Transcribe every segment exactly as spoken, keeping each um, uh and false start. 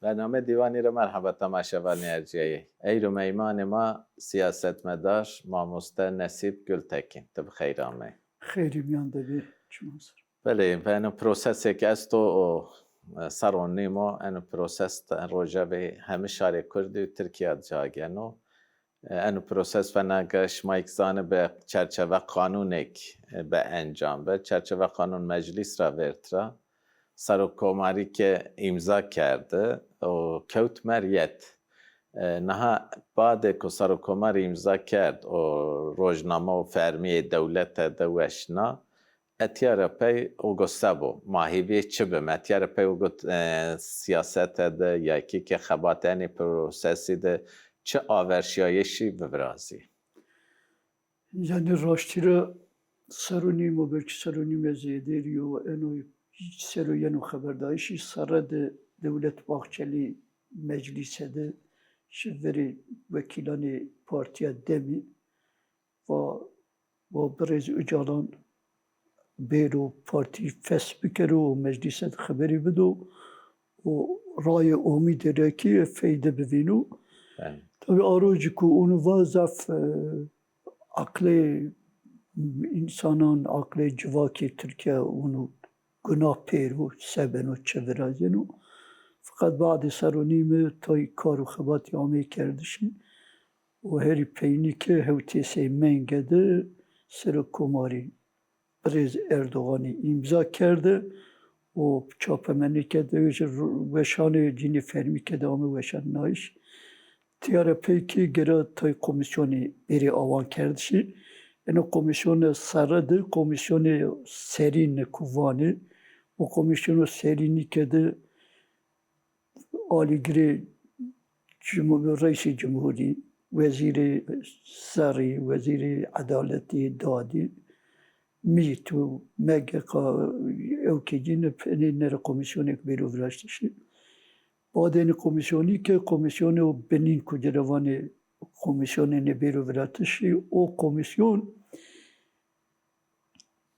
Bernameyê Dîwanî ra merheba temaşevanê ercîyayê. Eyro meymanê ma siyasetmedar mamoste Nesîb Gultekîn. Ti bi xeyr amey. Xeyrî mîyan de bê çiman ser. Belê, eno prosesêk esto û, e, serr û nîm o, eno proses rojevê heme şarê Kurdî û Tirkîya de ca geno. E, eno proses venega şima kî zanê bi çerçeve qanûnêk, e, bi encam bi. Çerçeve qanûn meclîs ra vêrt ra. Serokkomarî ke îmza kerdi û kewt meriyet. E, niha badê ku serokkomarî îmza kerd û rojname û fermîyê dewlete de weşna, etîya ra pey ogo se bo? Ma hêvîyê çi bime? Etîya ra pey ogo, e, sîyasete de ya kî ke xebatê enê prosesî de çi averşîyayîşî bivirazî? Yanî raştî ra serr û nîm o, belkî serr û nîme zêdêrî yo, eno ser o yeno xeberdayîşî, serre de Dewlet Bahçelî meclîse de şi verê wekîlanê partîya DEMî va, va birêz Ocalan bêro partî fesh bikero û meclîse de xeberî bido û rayê omîdê ra kî feyde bivîno. Belê. Tabî a rojî ku ûnû va zaf, e, aqlê însanan, aqlê civakê Tirkîya ûnû guna pêro, se beno, çi virazîyeno. Feqet badê serr û nîme tay kar û xebatî amey kerdişî û herî peynî ke hewtêsey menge de Serokkomarî birêz Erdoganî îmza kerde û çapemenîke de weşanê cînê fermîke de ame weşanayîş. Tîya ra pey kî gera tay komîsyonî bêrê awankerdişî. Eno komîsyonê serre de komîsyonê serîne ku vanê. O komîsyono serînîke de alîgirê Cumhur-, Reîsê Cumhurî, Wezîrê Serrî, Wezîrê Edaletî, Dadî, MÎT û MGK, ewkê cî ne, enê nere komîsyonêk bêro viraştişî. Badê enê komîsyonî ke komîsyonê o binîn ku ci ra vanê komîsyonê nê bêro viratişî, o komîsyon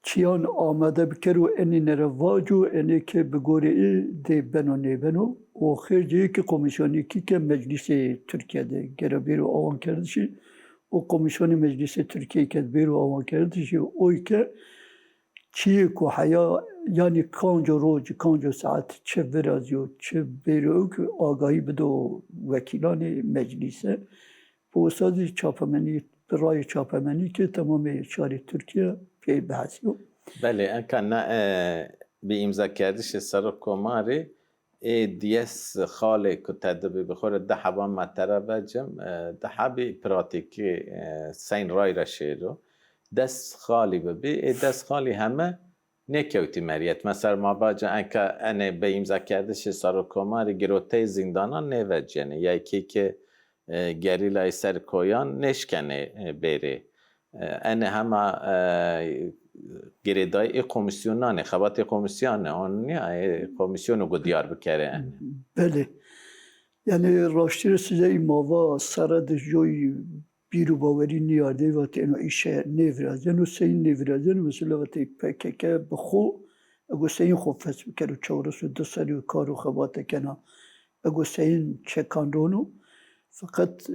çîyan amade bikero, enî nere vaco, enê ke bi gorê ê dê beno nêbeno. O xêrcê yê ke komîsyonêkî ke meclîsê Tirkîye de gera bêro awankerdişî, o komîsyonê meclîsê Tirkîye ke bêro awankerdişî, oy ke çîyê ku heya, yanî kanco roj, kanco saet çi virazîyo, çi bêro ewk, agahî bido wekîlanê meclîse. Bi usa zî çapemenî, bi rayê çapemenî ke temamê şarê Tirkîye pê bihesîyo. Belê, enka na, e, bi îmzakerdişê serokkomarî ê diyes xalê ku tede bibî, xo rê di heba ma tera vecim, e, di hebî pratîkî, e, seyn ray ra şêro. Des xalî bibî, ê des xalî heme nêkewtî meriyet. Mesela ma vaca enka enê bi îmzakerdişê serokkomarî giroteyê zîndanan nêvecîyenê. Ya kî ke, e, gerîlayê ser koyan nêşkenê, e, bêrê. E, enê hema, e, girêdayî ê komîsyonan ê, xebatê komîsyonan ê, on nîya, ê komîsyono go dîyar bikerê enê. Belê. Yanî raştî ra size î ma va serre de joy bîr û bawerî nîyardê, vatê eno îşe nêvirazeno, seyîn nêvirazeno, mesela vatê P K K bi xo, ego seyîn xo fesh bikero, çewres û di serrî yo kar û xebate kena, ego seyîn çekan rono. Feqet, e,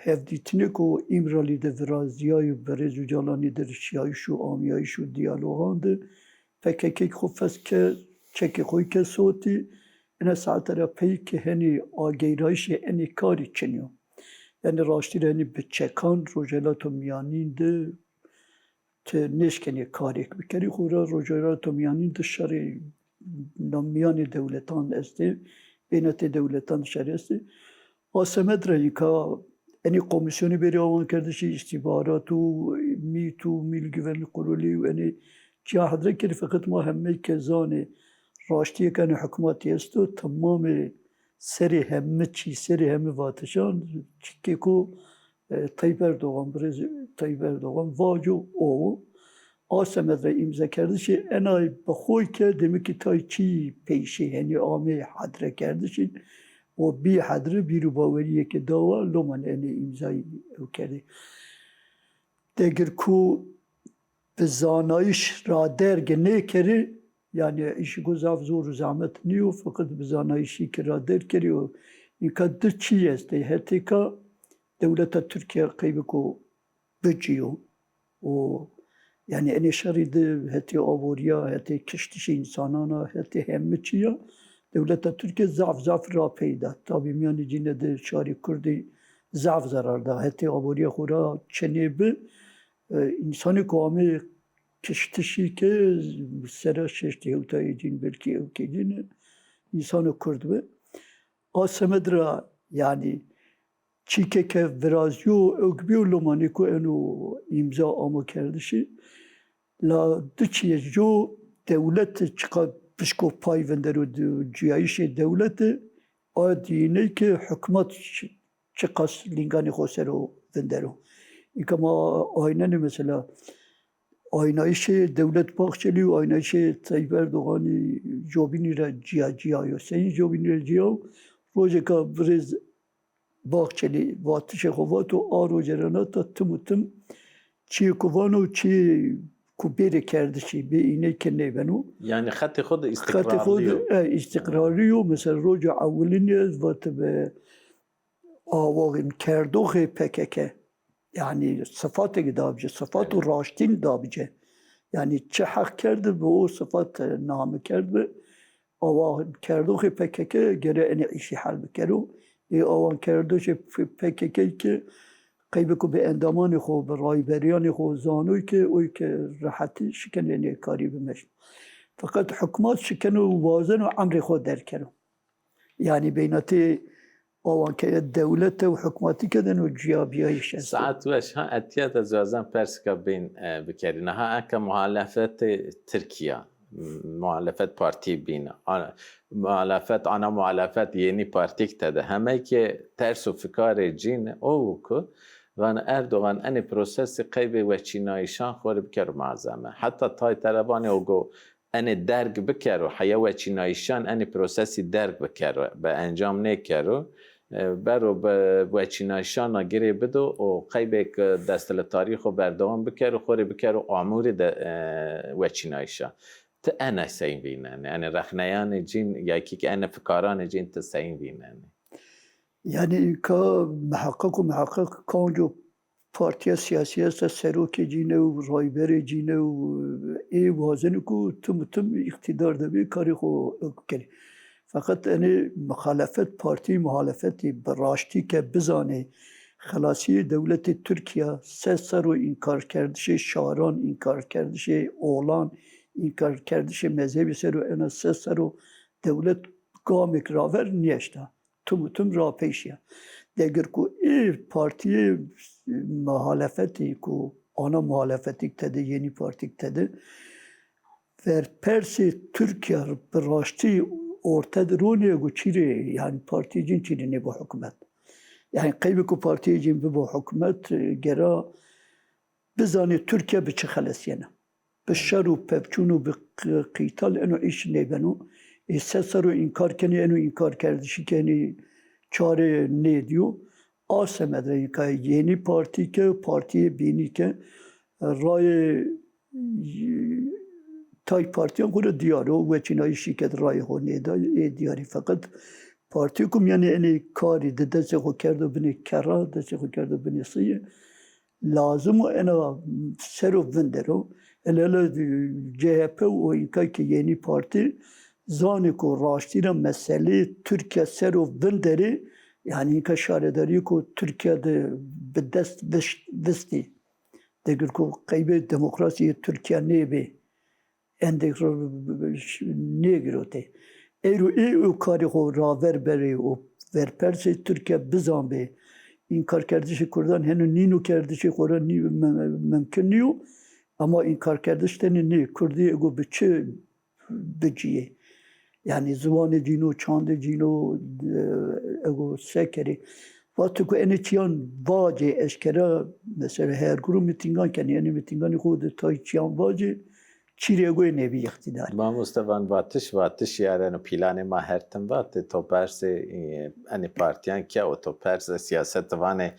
hevdîtinêko Îmralî de virazîyayo, berêz Ocalanî de şîyayîş û amîyayîş û dîyalogan de P K K xo fesh ke, çekê xo ke sotî, ena saete ra pey ke henî ageyrayîşê enê karî çinî yo. Yanî raştî ra henî bi çekan Rojhelato Mîyanîn de ti nêşkenê karêk bikerî. Xora Rojhelato Mîyanîn de şerê na mîyanê dewletan estê, bênetê dewletan şerî estê. A semed ra înka enê komîsyonî bêrê awankerdişî, îstîbarat û MÎT û Mîl Güvenlik Kurulî û enê çîya hedre kerî, feqet ma hemey ke zanê raştîyê ke enê hukmatî esto, temamê serê heme çî, serê heme vatişan, çikêko, e, Tayyip Erdoğan, birêz Tayyip Erdoğan vaco o. A semed ra îmzakerdişê enay bi xo ke demekî tay çî peyşê henî amê hedrekerdişî û bî hedre bîr û bawerîyê ke dawa loman enê îmzayî ew kerdê. Degir ku bi zanayîş raderge nêkerê, Yanî îşîko zaf zor û zehmet nîyo, feqet bi zanayîşî kî ra derg kerî û înka di çî estê. Hetêka dewleta Tirkîya qeybiko bicîyo û yanî enê şerî de hetê aborîya, hetê kiştişê însanan a, hetê heme çî ya dewleta Tirkîya zaf zaf rapey da. Tabî mîyanê cîne de şarê kurdî zaf zerar da. Hetê aborîya xo ra çinê bi, e, însanêko amê kiştişî ke sera şeştî hewtayê cîn, belkî ewkê cîn însano kurd bi. A semed ra yanî çîke ke virazîyo, ewk bîyo, lomanêko eno îmza amakerdişî. La di çîyê jo dewlete çiqa pişko pay vindero di cuyayîşê dewlete, a dîyîney ke hukmat çi-, çiqas lînganê xo ser o vindero. Înka ma aynenê mesela aynayîşê Dewlet Bahçelî û aynayîşê Tayyip Erdoganî jobînî ra cîya cîya yo. Seyîn jobînî ra cîya yo? Rojêka birêz Bahçelî vatişê xo vato, a roce ra nata tim û tim çîyê ku vano, çîyê ku bêrê kerdişî, bê îney ke nêbeno. Yanî xetê xo de Xetê xo de, îstiqrarlî yo. E, îstiqrarlî yo. Mesela roca ewilînî ez vatibi awaxin kerdoxê P K K. Yanî sifatêk dabice, sifat û Evet. raştîn dabice. Yanî çi heq kerdi bi o sifat, e, name kerd bi. Awan kerdoxê P K K gere enê îşî hel bikero. Ê awan kerdoxê P K K ki qeybêko bi endamanê xo, bi rayberîyanê xo zanoy ke oy ke rehetî şikeno enê karî bimeşno. Feqet hukmat şikeno û wazeno emrê xo derg keno. Yanî beynatê awan ke dewlete û hukmatî ke de no cuyabîyayîş esto. Saet weş ha, etîya de ez wazena persika bîn, e, bikerî. Niha eke muhalefetê Tirkîya, m-, muhalefet partî bîn, a-, muhalefet, ana muhalefet Yeni Partîk tede. Hemey ke ters û fikarê cîn o ku van Erdogan enê prosesî qeybê weçînayîşan xo rê bikero malzeme. Heta tay telebanê o go enê derg bikero, heya weçînayîşan enê prosesî derg bikero, bi encam nêkero, e, bero bi weçînayîşana girê bido û qeybêk desthilatdarî xo berdewam bikero, xo rê bikero amûrê de, e, weçînayîşa. Ti ene sey vînenê? Enê rexneyanê cîn, ya kî enê fikaranê cîn ti sey vînenê? Yanî înka miheqeq û miheqeq kanco partîya sîyasî esta, serokê cîne û rayberê cîne û ê wazenê ku tim û tim îqtîdar de bê karê xo bikerê. Feqet enê muxalefet, partîyê muxalefetî bi raştî ke bizanê xelasîyê dewletê Tirkîya se ser o înkarkerdişê şaran, înkarkerdişê olan, înkarkerdişê mezhebî ser o, ena se ser o dewlet gamêk raver nêeşta. Tim û tim rapey şîya. Degir ku ê partîyê muhalefetî ku ana muhalefetîk tede, Yeni Partîk tede, verpersê Tirkîya bi raştî orte de ronî, ego çîrê, yanî partîyê cîn çîrê nêbo hukmet. Yanî qeybê ku partîyê cîn bibo hukmet, gera bizanê Tirkîya bi çi xelesîyena. Bi şer û pevçûn û bi qî-, qîtal eno îş nêbeno. Ê se ser o înkar kenê, eno înkarkerdişî ke enê çare nêdîyo. A semed ra înka Yeni Partî ke, partîyê bînî ke, rayê tay partîyan xo ra dîyar o, weçînayîşî ke rayê xo nêda, ê dîyarî. Feqet partîyê ku mîyanê enê karî de destê xo kerdo binê kerra, destê xo kerdo binê sîye, lazim o ena ser o vindero. Hele hele C H P û înka ke Yeni Partî zanê ku raştî ra meseleyê Tirkîya ser o vinderê, yanî înka şaredarîyêko Tirkîya de bi dest vişt-, vistî. Degir ku qeybê demokrasîyê Tirkîya nêbê. Endek ro-, nêgirotê. Êro ê û karê xo raver berê û verpersê Tirkîya bizanbê. Înkarkerdişê kurdan heno nîno kerdişê xo ra nî-, mim-, mimkin nîyo. Ema înkarkerdiş tenê nê, kurdî ego bi çi bicîyê? Yanî ziwanê cîno, çandê cîno, e, ego se kerê? Vato ku enê çîyan vacê eşkera, mesela her guru mîtîngan kenê, enê mîtînganê xo de tay çîyan vacê, çîrê ego yê nêbî îqtîdarî. Mamoste, van vatiş, vatiş yareno pîlanê ma her tim vatê, to persê, e, enê partîyan ke û to persê sîyaset vanê,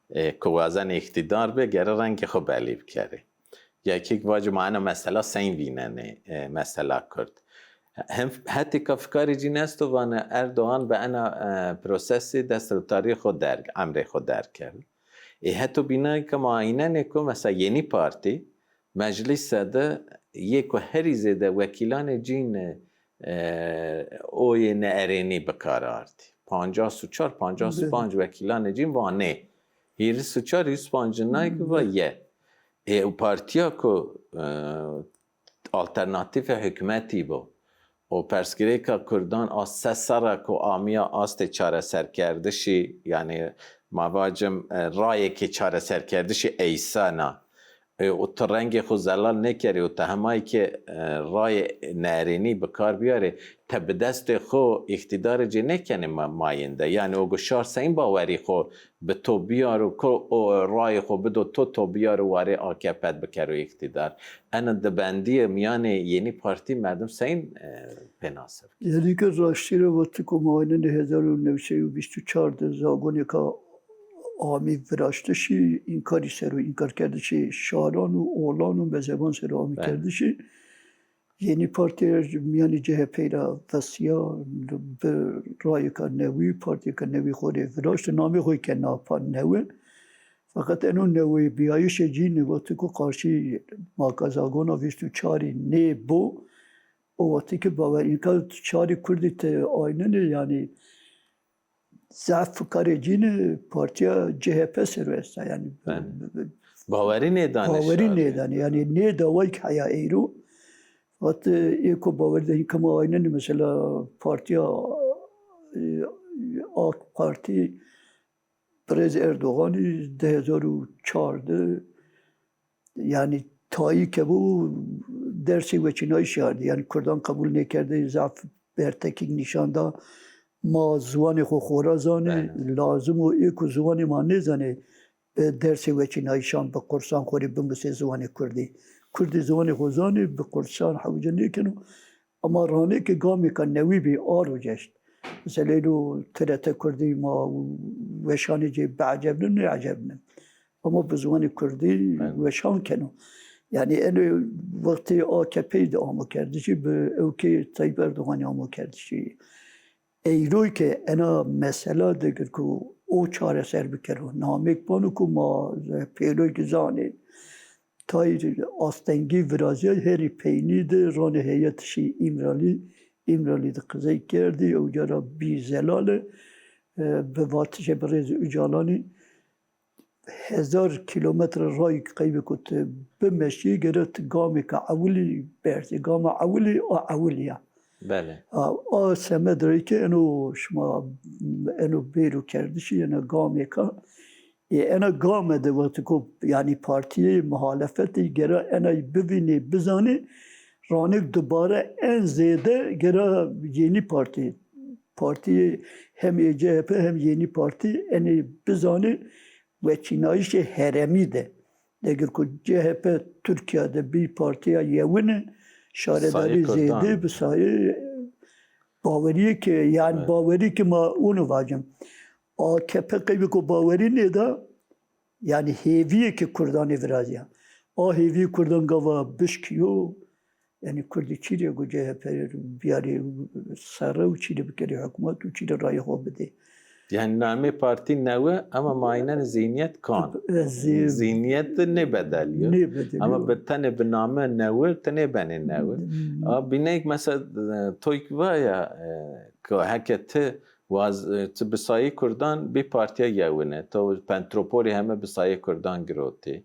e, ku wazenê îqtîdar bê, gere rengê xo belî bikerê. Yekêk vacî ma ena mesela sey vînenê, e, mesela kurd. Hem hetê ka fikarê cîn esto, vanê Erdogan bi ena, e, prosesê dest û tarî xo derg, emrê xo derg kerd. Ê heto bînayê ke ma aynenê ku mesela Yeni Partî meclîse de yê ku herî zêde wekîlanê cîn, e, oyê neerênî bi kar ardî. Pancas û çar, pancas û panc wekîlanê cîn va nê. Hîris û çar, hîris û panc nay ki va ye. Ê, û partîya ku, e, alternatîfê hikûmetî bo. O persgirêka kurdan a se serra ku amîya astê çareserkerdişî, yanî ma vacim, e, rayekê çareserkerdişî eysena. E, û ti rengê xo zelal nêkerê û ti hemayî ke, e, rayê nerênî bi kar biyarê, ti bi destê xo îqtîdarê cê nêkenê ma-, mayîn de. Yanî o guşar seyn bawerî xo bi to biyaro, ko o rayê xo bido to, to biyaro warê A K P bikero îqtîdar. Ena dibendîye mîyanê Yeni Partî merdim seyn, e, pênase bike? Yanî ke raştî ra wextî ku ma aynenê hezar û new sey û vîst û çar de zagonêka amî viraştişî, înkarî ser o, înkarkerdişê şaran û olan û mezheban ser o amî kerdişî. Yeni Partî mîyanê C H P ra vesiya, bi rayêka newî, partîyêka newî xo rê viraşt, namê xo kena pa newe. Feqet eno newebîyayîşê cînî wextî ku qarşî maka zagona vîst û çarî nêbo, o wextî ki bawer înka çarî kurdî ti aynenê, yanî zaf fikarê cînî partîya C H P ser o esta, yanî bawerî nêdanê, bawerî nêdanê, yanî nê dawayî ki heya eyro. Hat, e, ê ku bawerî de hîn kema aynenê mesela partîya, e, A K Partî, Birêz Erdoganî di hezar û çar de, yanî tayî kebo dersê weçînayîşî ardî. Yanî kurdan qebul nêkerdê, zaf bertekîk nîşan da. Ma ziwanê xo xora zanê, lazim o ê ku ziwanê ma nêzanê, e, dersê weçînayîşan bi qursan xo rê bimusê ziwanê kurdî. Kurdî ziwanê xo zanê, bi qursan hewce nêkeno. Ema ranê ke gamêka newî bî, a roj eşt. Mesela êno T R T Kurdî ma weşanê cê biecebnin, nêecebnin. Ema bi ziwanê kurdî weşan keno. Yanî eno wextê A K P'yî de amo kerdişî, bi ewkê Tayyip Erdoganî amo kerdişî. Eyroy ke ena mesela digir ku o çareser bikero. Namêk pano ku ma pêroy ki zanê. Tayî astengî virazîya, herî peynî de ranê heyetişî Îmralî. Îmralî de qizey kerdî, ewca ra bî zelale, e, bi vatişê birêz Ocalanî hezar kîlometre rayî qeybê ku ti bimeşî, gere ti gamêka ewilî berzî. Gama ewilî a ewilî ya. Belê. A, a semed rê ke eno şima, eno bêro kerdişî, ena gamêka. Ê, ena game de wextî ku, yanî partîyê muhalefetî gere ena bivînê, bizanê, ranêk dubare en zêde gere Yeni Partî, partîyê hem ê C H P hem Yeni Partî enê bizanê weçînayîşê herêmî de. Degir ku C H P Tirkîya de bî partîya yewine, şaredarî zêde bi sayê bawerîyê ke, yanî bawerî ke ma ûnî vacim. A K P qeybê ku bawerî nêda, yanî hêvîyê ke kurdanê virazîya. A hêvîyê kurdan gava bişkîyo, yanî kurdî çî rê go C H P biyarê serre û çî rê bikerê hikûmet û çî rê rayê xo bidê. Yanî namê partî newe ema ma aynenê zîhnîyet kan. E, zî- Zîhnîyet de nêbedelîyo. Nêbedelîyo. Ema bi tenê bi name newe, ti nêbenê newe. Hmm. A bîneyk mesela, e, toyk vaya, e, ke heke ti waz-, e, ti bi sayê kurdan bî partîya yewine. To pentropolî heme bi sayê kurdan girotî.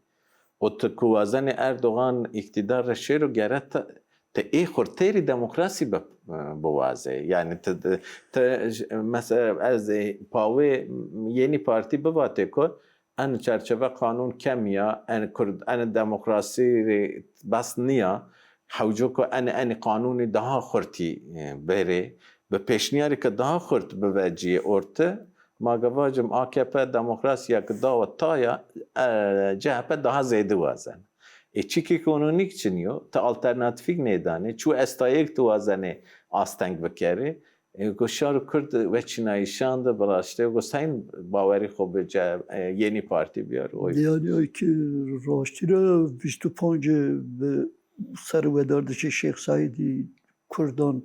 O ti ku wazenê Erdogan îqtîdar ra şêro gere ti, ti ê xurtêrî demokrasî bi-, biwazê. Yanî ti, ti, mesela ez ê pawê Yeni Partî bivatê ku en çerçeve qanûn kemî ya, en kurd, en demokrasî rê bes nîya, hewco ku en, enî qanûnî daha xurtî, e, bêrê, bi pêşniyarê ke daha xurt bivecîyê orte, ma ke vacim A K P demokrasîya ke dawa taya, e, C H P daha zêde wazen. Ê çîkêk ononîk çinî yo, ti alternatîfîk nêdanê, çi estayêk ti wazenê asteng bikerê. Ê go şar û kurd weçînayîşan de bi raştê go seyn bawerî xo bi C-, e, Yeni Partî biyar. Oy. Yanî ay ki raştî ra vîst û panc bi serwedardişê Şêx Seîdî kurdan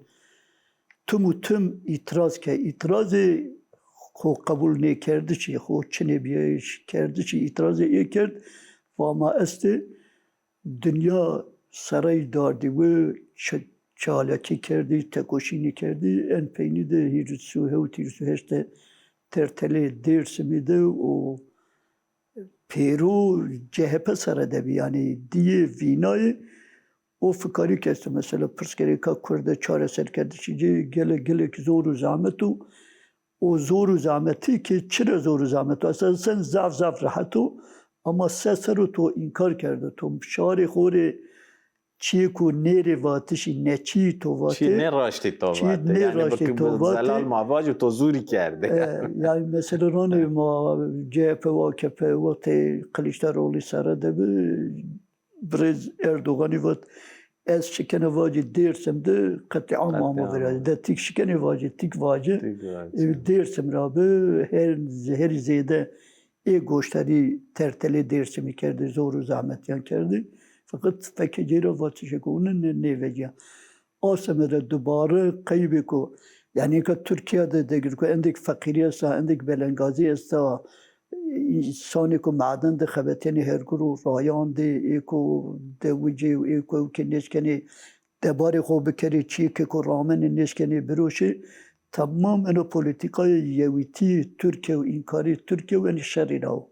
tim û tim îtiraz ke, îtirazê xo qebûl nêkerdişî, xo çinê bîyayîş kerdişî, îtirazê ê kerd, va ma estê dinya serey dardî wi, ç-, çalakî kerdî, tekoşînî kerdî, en peynî de hîris û hewt, hîris û heşt de tertelê Dêrsimî de û pêro C H P sere de bî, yanî dîyê vînayê o fikarî ke esto. Mesela pirsgirêka Kurd de çareserderdişî cê gelek, gelek zor û zehmet o. O zor û zehmetî ki çira zor û zehmet o? Esasen zaf zaf rehet o, ama se serr o to înkar kerdo, to şarê xo rê çîyêko nêrê vatişî, neçî to vatê. Çî nêraştî to vatê. Çî nêraştî to vatê. Yanî bi zelal ma vajî to zûrî kerdê. E, yanî mesela ranê ma C H P û A K P wextê Kiliçdarolî sere de bi, birêz Erdoganî vat, ez şikene vacî Dêrsim de qetîam amo viraze. De tîk şikenê vacî, tîk vacî. Tîk vacî. E, Dêrsim ra bi her, herî zêde ê goştarî tertelê Dêrsimî kerdî, zor û zehmetîyan kerdî. Feqet fekê cê ra vatişêko wina nê-, nêvecîya. A semede dubare qeybêko, yanî nika Tirkîya de degir ku endêk feqîrî esta, endêk belengazî esta, însanêko maden de xebetênê hergur û rayan de, êko dewicê û êko ewkê nêşkenê debarê xo bikerê, çîyêkêko ramenê nêşkenê biroşê. Temam eno polîtîkayê yewîtî Tirkîye û înkarê Tirkîye û enê şerî ra o.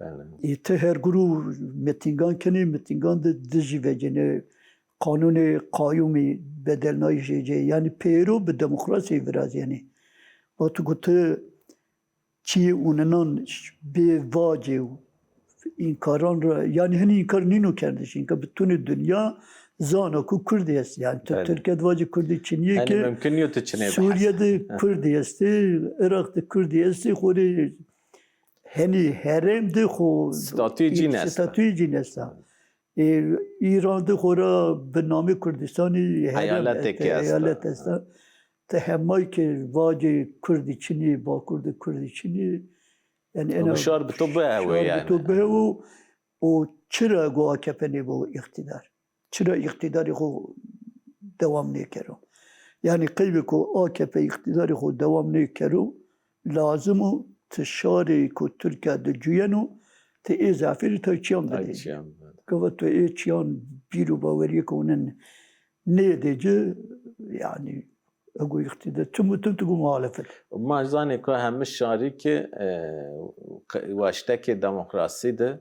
Bele. Ê ti hergur û mitîngan kenê, mitîngan de dijî vecênê, qanûnê qayûmî, bedelnayîşê cê, yanî pêro bi demokrasî virazîyenê. Wexto ku ti çîyê ûninan bê vacê û înkaran ra, yanî hinî înkar nîno kerdişî, înka bitunê dinya zana ku Kurdî est. Yanî tu Tirkîya de vacî Kurdî çinî yê ke, mimkun nîyo tu çinê bihesî. Sûrîye de Kurdî estê, Iraq de Kurdî estê, xo rê henî herêm de xo statuyê cîn esta. Statuyê cîn esta. Ê, Îran de xo ra bi namê Kurdistanî herêm esta, eyalet esta. Ti hemay ke vacê Kurdî çinî, Bakur de Kurdî çinî, yanî ena şar bi to bihewe yanî. Şar bi to bihewe û çira go A K P nêbo îqtîdar? Çira îqtîdarê xo dewam nêkero? Yanî qeybê ku A K P îqtîdarê xo dewam nêkero, lazim o ti şarê ku Tirkîya de cuyeno, ti ê zafêrî tay çîyan bidê. Tay çîyan bidê. Gava tu ê çîyan bîr û bawerîyêko wina nêdê ci, yanî ego îqtîdar tim û tim tu go muhalefet. Ma zanê ku heme şarî ki, e, qe-, waştekê demokrasî de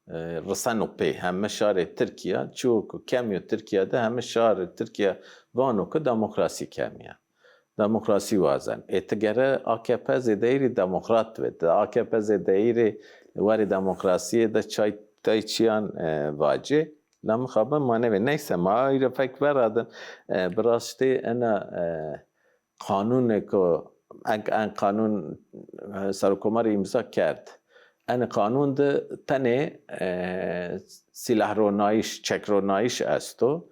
e, riseno pê. Heme şarê Tirkîya, çiyo ku kemîyo Tirkîya de, heme şarê Tirkîya vano ku demokrasî kemîya. Demokrasî wazen. Ê ti gere A K P zêdeyî rê demokrat ve. Ti A K P zêdeyî rê warê demokrasîye de çay, tay çîyan, e, vacê. La mixabin ma nêvê. Neyse, ma ay ra fek veradin. E, bi rastî ena, e, qanûnêko, en, en qanûn, e, serokkomarî îmza kerd. Enê qanûn de tenê, e, sîlahronayîş, çekronayîş esto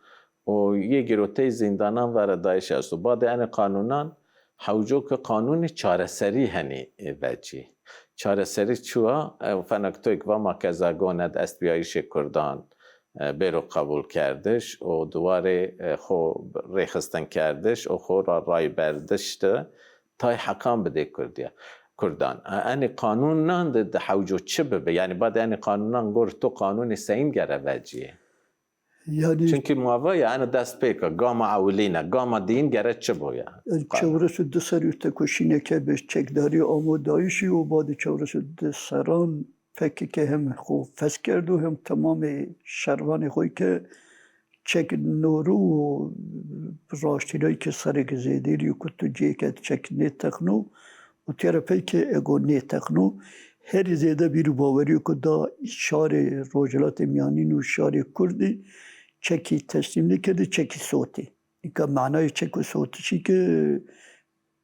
û yê giroteyê zîndanan veradayîş esto. Badê enê qanûnan hewco ke qanûnê çareserî henî, e, vecî. Çareserî çi wa? E, fenek toyk va ma ke zagone de estbîyayîşê kurdan, e, bêro qebûlkerdiş û di warê, e, xo rêxistinkerdiş û xo ra rayberdiş de tay heqan bidê Kurdîya, kurdan. E, enê qanûnan de, de hewco çi bibi? Yanî badê enê qanûnan gor to qanûnê seyîn gere vecîyê? Yanî çunkî ma va ya eno dest pêk a, gama ewilîn a, gama dîyin gere çi bo ya? Yanî çewres û di serrî tekoşîneke bi çekdarî amo dayîşî û badê çewres û di serran P K K hem xo fesk kerdo hem temamê şervanê xo ke çek noro û raştînayî ke serrêke zêdêrî yo ku tu cêke çek nêteqno û tîya ra pey ke ego nêteqno, herî zêde bîr û bawerî yo ku da şarê Rojhilatê Mîyanîn û şarê Kurdî çekî teslîm nêkerdî, çekî sotî. Îka manayê çek û sotişî ke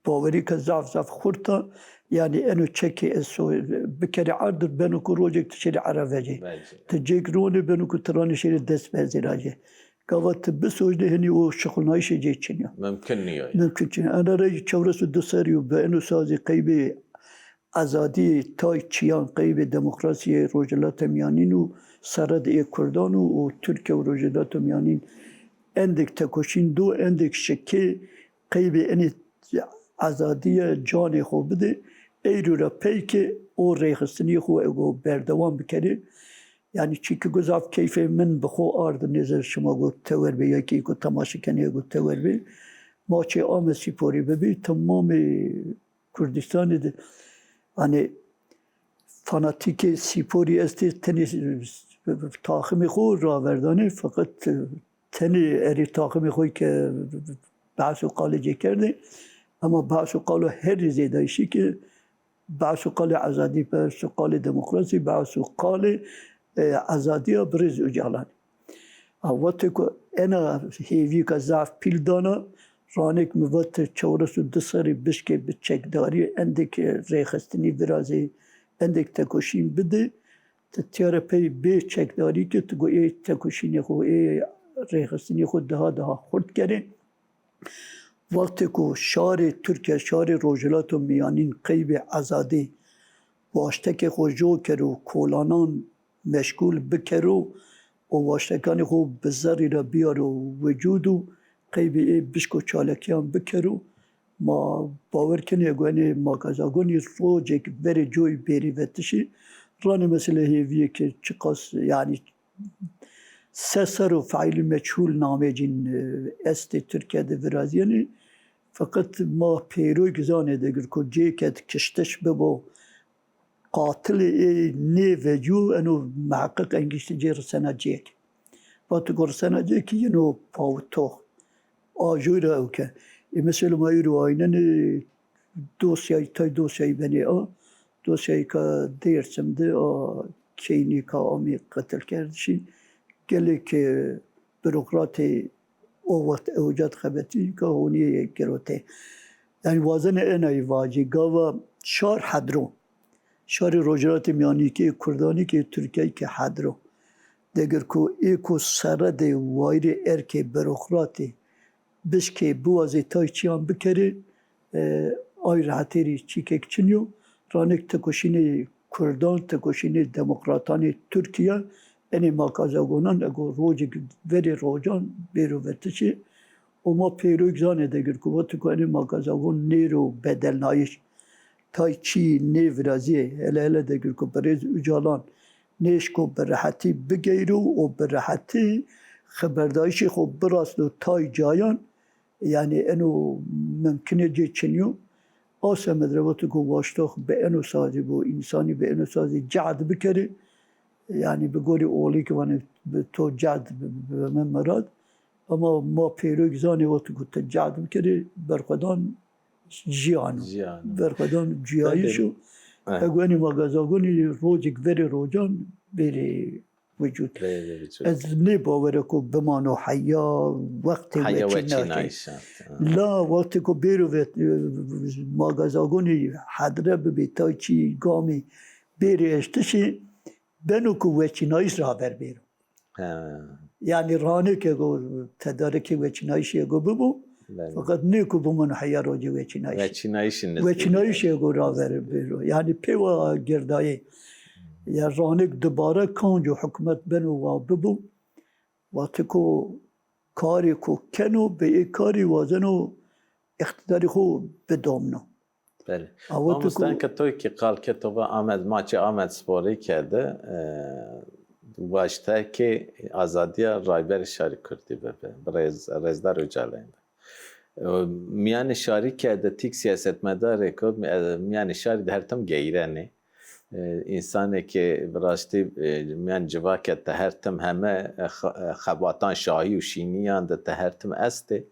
bawerî ke zaf zaf xurt a, yanî eno çekê ez so-, bikerî erd, beno ku rojêk ti şêrî era vecê. Vecê. Ti cêk ronê, beno ku ti ranê şêrê dest berzê ra jê. Gava ti bisojnê hinî o şixulnayîşê cê çin ya. Mimkun nîyo ya. Mimkun çin. Ena rey çewres û du serrî yo bi eno sazî qeybê azadîyê tay çîyan, qeybê demokrasîyê Rojhilata Mîyanîn û sere de ê kurdan û, û Tirkîya û Rojhilata Mîyanîn endêk tekoşîn do, endêk şikê qeybê enê ezadîye canê xo bidê, eyro ra pey ke o rêxistinîyê xo ego berdewam bikerê. Yanî çîkî go zaf keyfê min bi xo ard, nêze şima go tewer bê ya kî go temaşe kenê go tewer bê. Ma çê ame Sîporî bibî, temamê Kurdistanî de, hanî, fanatîkê Sîporî estê, tenê taximê xo raverdanê, feqet tenê erê taximê xo ke behs û qalê cê kerdê. Ema behs û qalo herî zêdayîşî ke behs û qalê ezadî, behs û qalê demokrasî, behs û qalê, e, ezadîya Birêz Ocalanî. Ha, wextê ku ena hêvîyêka zaf pîl dana, ranêk mi vat çewres û di serrî bişkê bi çekdarî endêk rêxistinî virazê, endêk tekoşîn bidê, ti tîya ra pey bê çekdarî ke ti go ê tekoşînê xo, ê rêxistinê xo daha daha xurt kerê. Wextê ku şarê Tirkîya, şarê Rojhilata Mîyanîn qeybê ezadî waştekê xo jo kero, kolanan meşgûl bikero û waştekanê xo bi zerrî ra biyaro wicûd û qeybê ê bişk û çalakîyan bikero, ma bawer kenê ego enê magazagonî rocêk verê coyî bêrê vetişî. Ranê mesela hêvîyê ke çiqas, yanî, se ser û feîlî meçhûl namê cîn, e, estê Tirkîya de virazîyenê. Feqet ma pêroyk zanê degir ku cêke de kiştiş bibo, qatilê ê nêvecîyo, eno miheqeq engiştê cê risena cêk. Vato ku risena cêkî yeno pawitox. A joy ra ew ke. Ê mesela ma êro aynenê dosyayî, tay dosyayî benê a. Dosyayîka Dêrsim de a keynîka amê qetilkerdişî. Gelêk, e, burokratê o wext ewca de xebetî ka honîyê girotê. Yanî wazenê enayî vacî, gava şar hedro. Şarê Rojhilatê Mîyanî kî, Kurdanî kî, Tirkîyayî kî hedro. Degir ku ê ku serre de wayîrê erkê burokratî bişkê biwazê tay çîyan bikerê, e, ay rehetêrî çîkek çin yo. Ranêk tekoşînê Kurdan, tekoşînê demokratanê Tirkîya, enê makazagonan ego rocêk verê rocan bêro vetişê û ma pêroyk zanê degir ku wextê ku enê makazagon nêro bedelnayîş, tay çî nêvirazîyê, hele hele degir ku birêz Ocalan nêşko bi rehetî bigeyro û bi rehetî xeberdayîşê xo birasno tay cayan, yanî eno mimkinê cê çinî yo. A semed ra wextê ku waştox bi eno sazî bo, însanî bi eno sazî cehd bikerê, yanî bi gorî olî ki vanê bi to cehd bi, bi, bi mi mirad. Ema ma pêroyk zanê wextê ku ti cehd bikerê, berxwedan jiyan o. Jiyan o. Berxwedan cuyayîş o. Ego enê magazagonî rocêk verê rocan bêrê wicûd. Bêrê wicûd. Ez nê bawere ku bimano heya wextê weçînayîşî. La wextê ku bêro ve, magazagonî hedre bibê, tay çî gamî bêrê eştişî, beno ku weçînayîş raver bêro. He. Yanî ranêk ego tedarikê weçînayîşî ego bibo. Belê. Feqet nê ku bimano heya rocê weçînayîşî. Weçînayîşî nizî. Weçînayîşî ego raver bêro. Yanî pêwa girdayê. Ya ranêk dubare kanco hukmet beno wa bibo. Wextê ku karê ku keno, bi ê karî wazeno îqtîdarê xo bidomno. Belê. Awa tu Mamoste, ku enka toy ki qal keto va Amed, ma çê Amedsporî kerde, e, waşteke azadîya Rayberê Şarê Kurdî bibi, bi Rêz-, Rêzdar Ocalanî de. E, mîyanê şarî kerde tîk sîyasetmedarêko, e, mîyanê şarî de her tim geyrenê. E, însanê ke bi rastî, e, mîyan civake de her tim heme, e, xe-, e, xebatan şahî û şînîyan de de her tim estê.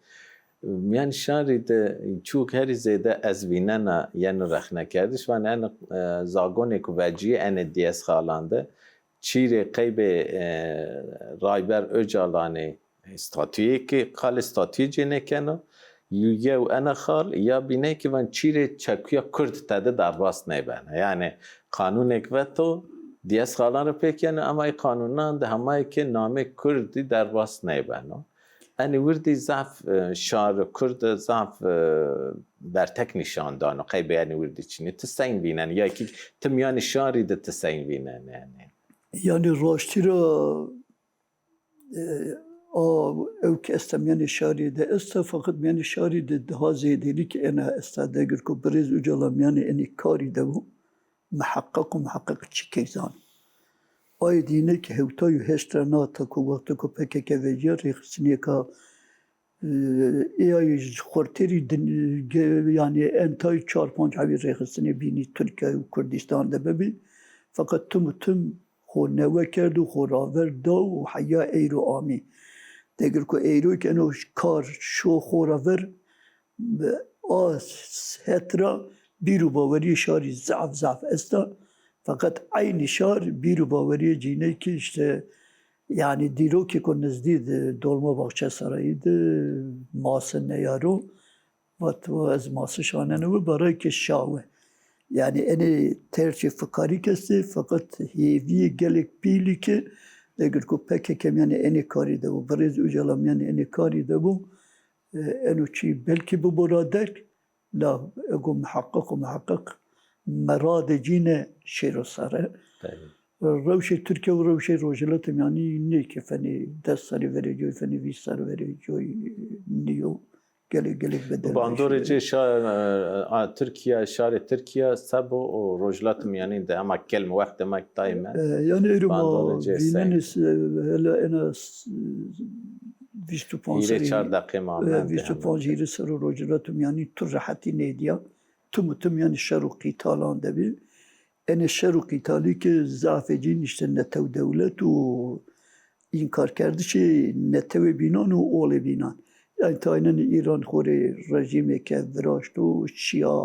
Mîyan şarî de çûk herî zêde ez vînena yeno rexnekerdiş, vanê eno, e, zagonê ku vecîyê enê dîyes xalan de çîrê qeybê, e, Rayber Ocalanê statuyê ki qalê statuyê cê nêkeno, yew ena xal, ya bîne ki van çîrê çekuya Kurd tede derbas nêbeno. Yanî qanûnek veto, dîyes xalan ra pê keno, ema ê qanûnan de hemayê ke namê Kurdî derbas nêbeno. Enê wirdî zaf, e, şar Kurd zaf, e, bertek nîşan dano, qeybê enê wirdî çinî. Ti sey vînenî? Ya kî ti mîyanê şarî de ti sey vînenî enê? Yanî raştî ra, e, A, ew ke esta mîyanê şarî de esta, feqet mîyanê şarî de daha zêdênî ke ena esta. Degir ku birêz Ocalan mîyanê enê karî de bo, miheqeq û miheqeq çikek zano. Ayê dîne ke hewtay û heşt ra nata ku wexto ku P K K vecîya rêxistinêka, e, ê ay xurtêrî din-, ge-, yanî entay çar panc hewî rêxistinê bînî Tirkîya û Kurdîstan de bibî. Feqet tim û tim xo newe kerd û xo raver da û heya eyro amî. Degir ku eyro ke eno kar şo xo ra ver, a het ra bîr û bawerîyê şarî zaf zaf esta. Feqet eynî şar bîr û bawerîyê cîney ki îşte, yanî dîrokêko nizdî di Dolmabahçe Sarayî di mase neyaro. Vat, "Ez mase şaneno we, barayê ke şawe." Yanî enê tercê fikarî ke estê, feqet hêvîyê gelek pîlî ke degir ku P K K mîyanê enê karî de bo, birêz Ocalan mîyanê enê karî de bo, e, eno çî belkî bibo ra derg, la ego miheqeq û miheqeq meradê cîne şêro sare. Tabii. Rewşê Tirkîya û rewşê Rojhilatê Mîyanî nê ke fenê des serrî verê coy, fenê vîst serrî verê coy nîyo. Gelek, gelek bedel. Bandorê cê şa-, e, a, Tirkîya, şarê Tirkîya se bo û Rojhilatê Mîyanîn de hema kelm wextê ma dayme. E, yanî êro ma bandorê cê vînenê se-, hele ena s-, vîst û panc hîrê serrî, çar deqê ma e, mende vîst û panc hema. Hîrê serrî Rojhilatê Mîyanîn tu rehetî nêdîya. Tim û tim yanî şer û qîtalan de bî. Enê şer û qîtalî ki zafê cîn îşte netew dewlet û înkarkerdişê netewê bînan û olê bînan. Yanî taynenê Îran xo rê rejîmêke viraşto, şîya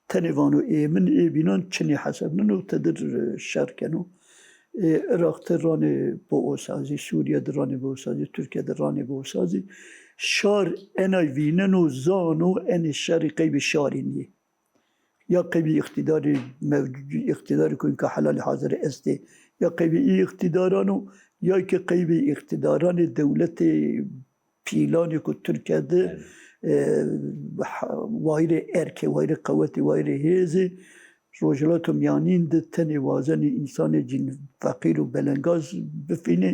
tenê vano ê min, ê bînan çinê hesebneno, tedir şer keno. Ê Iraq de ranê biosazî, Sûrîye de ranê biosazî, Tirkîye de ranê biosazî. Şar enay vîneno, zano enê şerî qeybê şarî nîyê. Ya qeybî îqtîdarî mewcûd, îqtîdarî ku înka helalî hazirî estê, ya qeybî î îqtîdaran o, ya ki qeybî îqtîdaranê dewletê pîlanê ku Tirkîya de, e, ha-, wayîrê erkê, wayîrê qewetî, wayîrê hêzî, Rojhilato Mîyanîn de tenê wazenê însanê cîn feqîr û belengaz bifînê.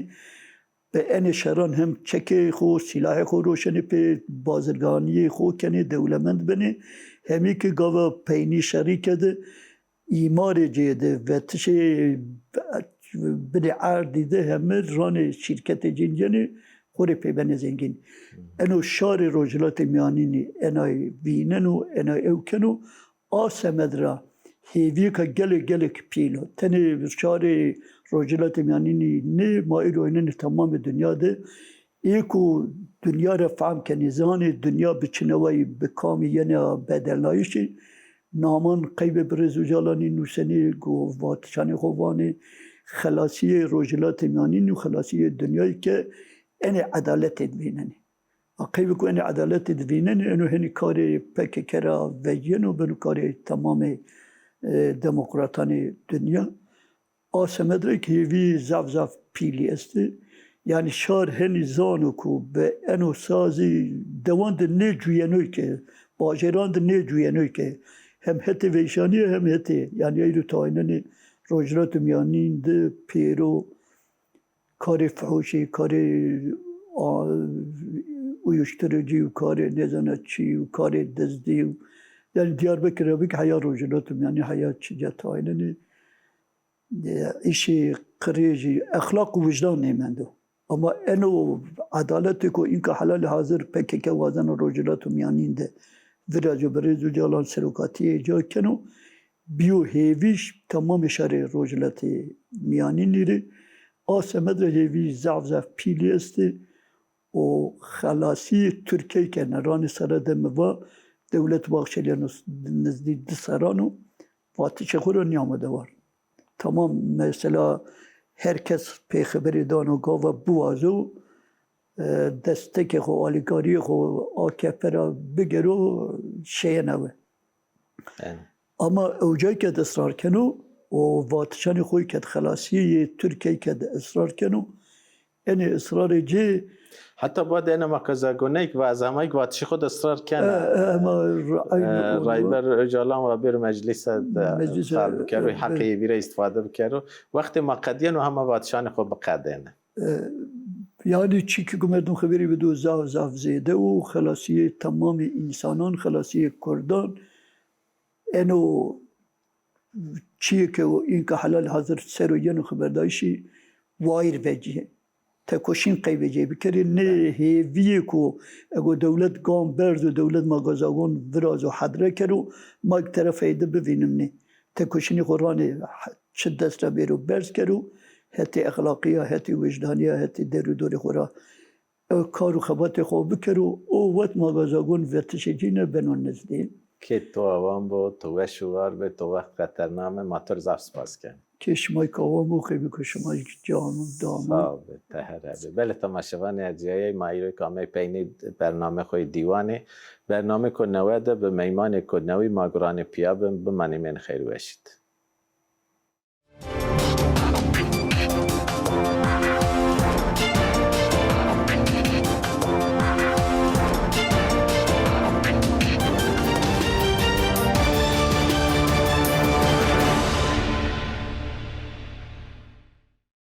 Bi enê şeran hem çekê xo, sîlahê xo roşenê pê, bazirganiyê xo kenê, dewlemend benê. Hemî ki gava peynî şerî ke de îmarê cê de, vetişê binê erdî de heme ranê şîrketê cîn yenê, xo rê pê benê zengîn. Eno şarê Rojhilatê Mîyanînî enay vîneno, enay ew keno. A semed ra hêvîyêka gelek, gelek pîl o. Tenê şarê Rojhilatê Mîyanînî nê, ma îro eynenê temamê dinya de. Ê ku dinya ra fehm kenê, zanê dinya bi çi newayî, bi kamî yena bedelnayîşî. Naman qeybê birêz Ocalanî nûsenê, go vatişanê xo vanê, xelasîyê Rojhilatê Mîyanînî û xelasîyê dinyayî ke enê edaletê vînenê. A qeybê ku enê edaletê de vînenê, eno henî karê P K K ra vecîyeno, beno karê temamê, e, demokratanê dinya. A semed ra ki hêvî zaf zaf pîlî estê. Yanî şar henî zano ku bi eno sazî dewan de nêcuyenoy ke, bajêran de nêcuyenoy ke, hem hetê veyşanîye hem hetê, yanî eyro taynenê Rojhilatê Mîyanîn de pêro karê fuhuşî, karê, a, uyuşturucu û karê nêzana çi û karê dizdî û, yanî Diyarbekir ra bik heya Rojhilat û Mîyanî heya çi ca taynenê, e, îşê qirêjî, exlaq û wijdan nêmendo. Ama eno edaletê ku înka helalî hazir P K K wazena Rojhilat û Mîyanîn de viraco, birêz Ocalan serokatîyê ca keno, bîyo hêvîş temamê şarê Rojhilatê Mîyanînî rê. A semed ra hêvî zaf zaf pîlî estê û xelasîyê Tirkîyeyî kene. Ranê sere de mi va Dewlet Bahçeli eno nizdî di serran o, vatişê xo ra nîyamo dewar. Tamam, mesela her kes pê xeberê dano, gava biwazo, e, destekê xo, alîkarîyê xo A K P ra bigero, şêyena we. Ama ewcay ke de israr keno û vatişanê xo ke de xelasîyê Tirkîyeyî ke de israr keno, enê israrê ci. Heta bade ena ma ke zagoneyk va ez hemayk vatişê xo de israr kena. E, e, hema ra-, e, aynı oldu. Rayber Ocalan va bêro meclîse de, meclîse, qal bikero, e, heqê, e, vîre îstîfade bikero. Wextê ma qedîyeno hema vatişanê xo biqedêne. E, Yanî çîkî ku merdim xeberî bido zaf zaf zêde û xelasîyê temamê însanan, xelasîyê kurdan, eno çîyê ke înka helal hazir ser o yeno xeberdayîşî wayîr vecîyê. Tekoşîn qey vecîyê bikerê. Nê hêvîyê ku ego dewlet gam berz û dewlet ma gazagon viraz û hedre kero, ma gi terefeyê de bivînimnê. Tekoşînê xo ranê çi dest ra bêro berz kero, hetê exlaqîya, hetê wijdanîya, hetê derûdorê xo ra e, kar û xebatê xo bikero, o wet ma gazagon vetişê cîne beno nizdî. Kê to awan bo, to weş û war be, to wext xetername, ma to rê zaf spas ken. Kê şimay ki awan bo, qey biko şima can û dam û. Sağ be, te here be. Belê temaşevanê erciyayey, ma îro ki amey peynê bername xo yê dîwanê. Bername ko newe de bi meymanê ko newî ma guranê piya bin, bimanê mên xeyr weşî di.